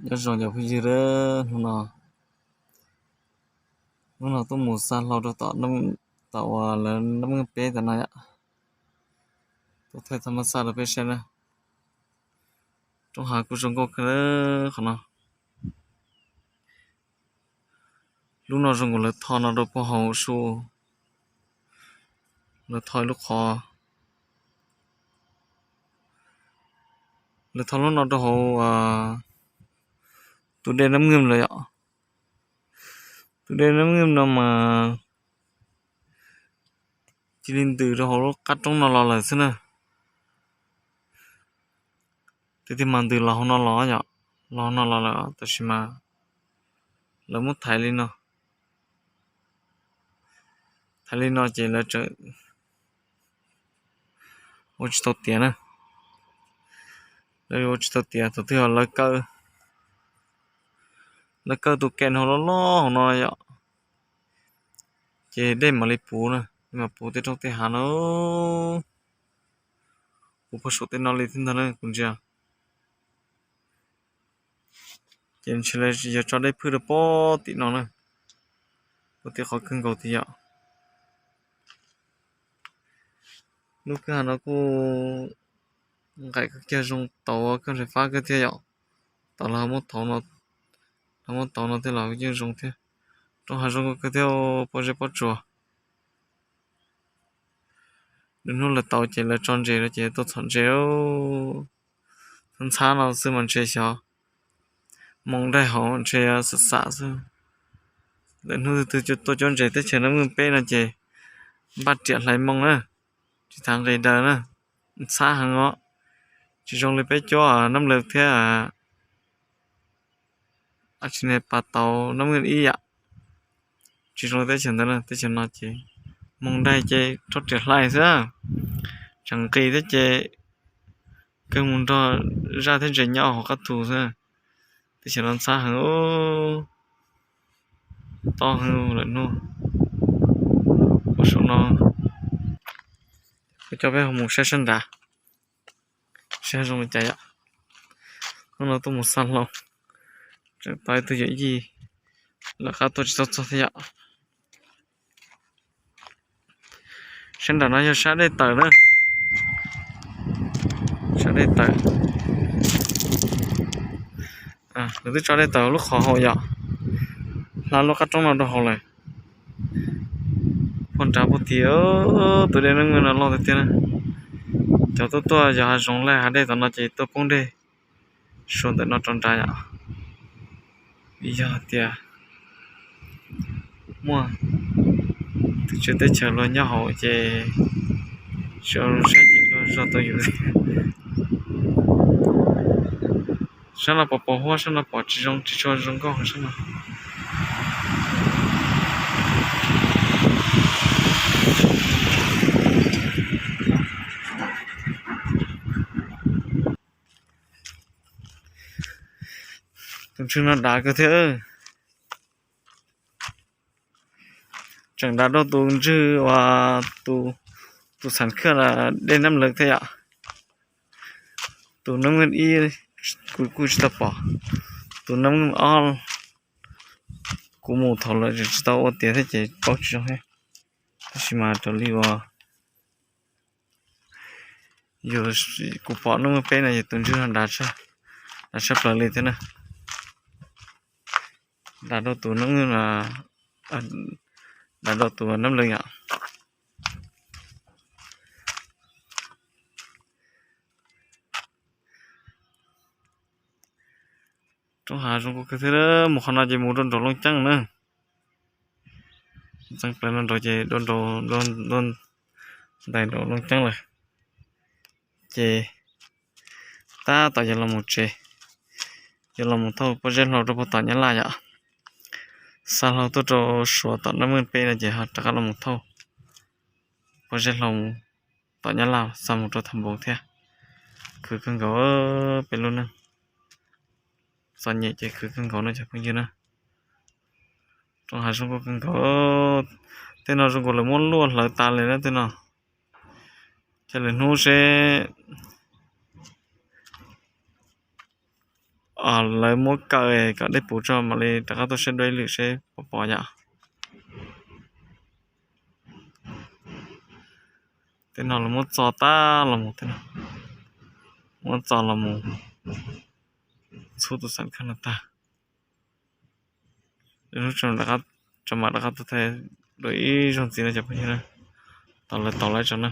Nyob zoo cov phooj ywg, hnub no, hnub no tuaj mus xa hlau rau tom, tom uas lawv nab meej peb tom no yom. Tuaj thaij tha maj xaj rau peb saib na. Roob hav kuj zoo nkauj kawg qhov no. Lub no zoo nkaus lawv tho no rau puag hauv su. Lawv tho ib lub qhov, lawv tho lub no rau hauv tus dej nab meej lawm yom. Tus dej nab meej no mas cia li ntws rau hauv lub qab roob no los lawm xwb na. Tiag tiag mas ntws los hauv no los yom, los hauv no los lawm tab sis mas lawv muab thaiv li no. Thaiv li no ces lawv tseem ua tsis tau tiav na. Lawv ua tsis tau tiav, thaum twg yog lawv kaw, lawv kaw tus kem hauv loj loj hauv no yom, ces dej mam li puv na, mam puv tej roob tej hav no, puv puag saum tej no li thiab ntag na kuv ntsia. Ces ntshe lawv yuav tso dej phwj rau puag tim no na, puag tim qhov kawg nkaus tiag yom. Lub kwj ha no kuj nqaim kawg kiag, zoo tau kawg nrhiav fab kawg thiab yom. Tau lawv muab tauv no, lawv muab tauv no thiab los yeej zoo thiab. Roob hav zoo nkauj kawg thiab, pob zeb pob tsuas. Lwm hnub lawv tauv ces lawv tso ntses rau ces tuaj txhom ntses. Ntxhab no xwb mas ntshe xyov, moo daig hauv ntshe xam xam xwb. Lwm hnub twg tuaj cuab ntses teb chaws nab meej peb no ces npaj riam hlais moo na, tsis tas nqis daws na, ntxhab heev os. Tsis zoo li peb cuab nab lawv thiab tsis ne pas tau nab meej ib yam. Tsis zoo li teb chaws ntawd na, teb chaws no ces moo daig ces rau riam hlais xwb, tseem nqis thiab ces kawg mus nrog zaj thiab ntses nyob hauv qab thu xwb. Teb chaws no ntxhab heev, tob heev lawm hnub. Ua saum no, kuv coj peb mus saib sab nrad, saib zoo li cas yom. Hnub no tuaj mus xa hlau, tseem tau ib tug yawm yij lawv qab tuaj tsis tau txog thiab yom. Sab nram no yog sab dej tawm na, sab dej tawm. Lawv twb tso dej tawm lub qhov hauv yom, hla lub qab roob no rau hauv lawm. Puag nrad puag tid, tus dej neej no loj tiag tiag na. Cov tuaj tuaj yog hav zoov laij hav dej tom no ces tuaj poob dej suav ntawm no rau nrad yom. Vim yog tias muaj tus tswv teb chaws luag nyob hauv ces tsis ua zoo saib ces luag zog tau yus. Sab no pom pos huab, sab no pom tsis zoo, tsis tshua zoo nkauj sab no. Tus ntswg no dav kawg thiab. Tseem dav dua tus ntswg uas tus xav khwj dej nab lawv thiab yom. Tus nab ib kuv kuj tsis tau pom, tus nab ob kuv mus thaum lawv tsis tau ua tiav thiab ces paub tsis zoo thiab. Tab sis mas raws li uas yus, kuv pom nab peb no yog tus ntswg dav tshaj plaws li thiab na. Dav dua tus nab, dav dua tus nab lawv yom. Roob hav zoo nkauj kawg thiab, mus qhov no ces mus rau nraum Looj Ceeb na. Txeeb plaws no nraud ces dua nraud, dua ntais nraum Looj Ceeb lawm. Ces tab tom yuav los mus tsev, yuav los mus thauj pob zeb hlau rau puag tom Nyab Laj yom. Xa hlau tuaj rau Suav tom nab meej peb no ces ho rov qab los mus thauj pob zeb hlau tom Nyab Laj xa mus rau Thav Npoov thiab. Khwv kawg nkaus peb lub neej, txom nyem ces khwv kawg nkaus no cov phooj ywg na. Roob hav zoo nkauj kawg nkaus, tej no zoo nkaus lawv muab luaj hlawv tas li na tej no. Ces lwm hnub seb Lawv muab kaw kom dej puv tso mam li rov qab tuaj saib dua ib lwm seb puas pom yom. Tej no lawv muab txo tag los mus, tej no muab txo los mus txhub tus xam khaj no tag. Lub tso mam rov qab tuaj thaij dua ib zaug ntxiv no cov phooj ywg na. Tau lawv tau lawm tso na.